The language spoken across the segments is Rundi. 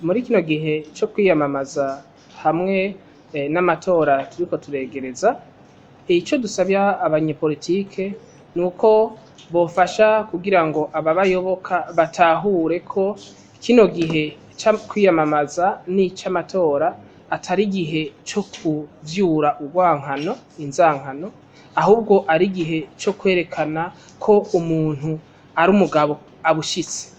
Muri kino gihe co kwiyamamaza hamwe n'amatora turiko turegereza, ico dusabya abanyepolitike nuko bofasha kugira ngo ababayoboka batahure ko kino gihe co kwiyamamaza n'ic'amatora atari igihe co kuvyura urwankano, inzankano, ahubwo ari igihe co kwerekana ko umuntu ari umugabo abushitse.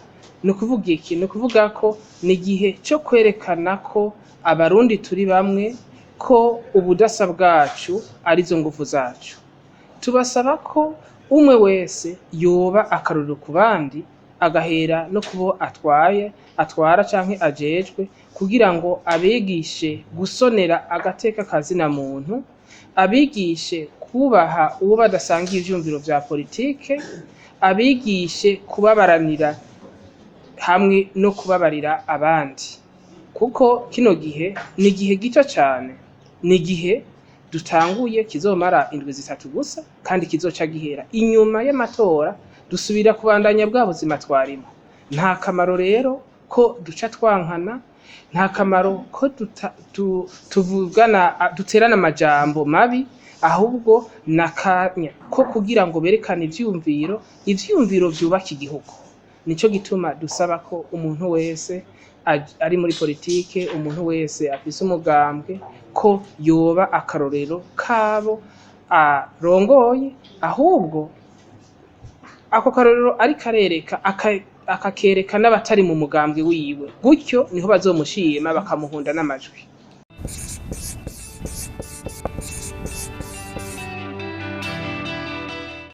Ni ukuvuga iki? Ni ukuvuga ko ni igihe co kwerekana ko Abarundi turi bamwe, ko ubudasa bwacu arizo nguvu zacu. Tubasaba ko umwe wese yoba akarorero ku bandi, agahera no kubo atwaye, atwara canke ajejwe, kugira ngo abigishe gusonera agateka ka zina muntu, abigishe kubaha uwo badasangiye ivyiyumviro vya politike, abigishe kubabaranira hamwe no kubabarira abandi. Kuko kino gihe ni igihe gito cane, ni igihe dutanguye kizomara indwi 3 gusa kandi kizoca gihera. Inyuma y'amatora dusubira kubandanya bwa buzima twarimo. Nta kamaro rero ko duca twankana, nta kamaro ko tuvugana, duterana amajambo mabi, ahubwo n'akanya ko kugira ngo berekane ivyiyumviro, ivyiyumviro vyubaka igihugu. Nico gituma dusaba ko umuntu wese ari muri politike, umuntu wese afise umugambwe, ko yoba akarorero kabo arongoye, ahubwo ako karorero ariko arereka akakereka n'abatari mu mugambwe wiwe, gutyo niho bazomushima bakamuhunda n'amajwi.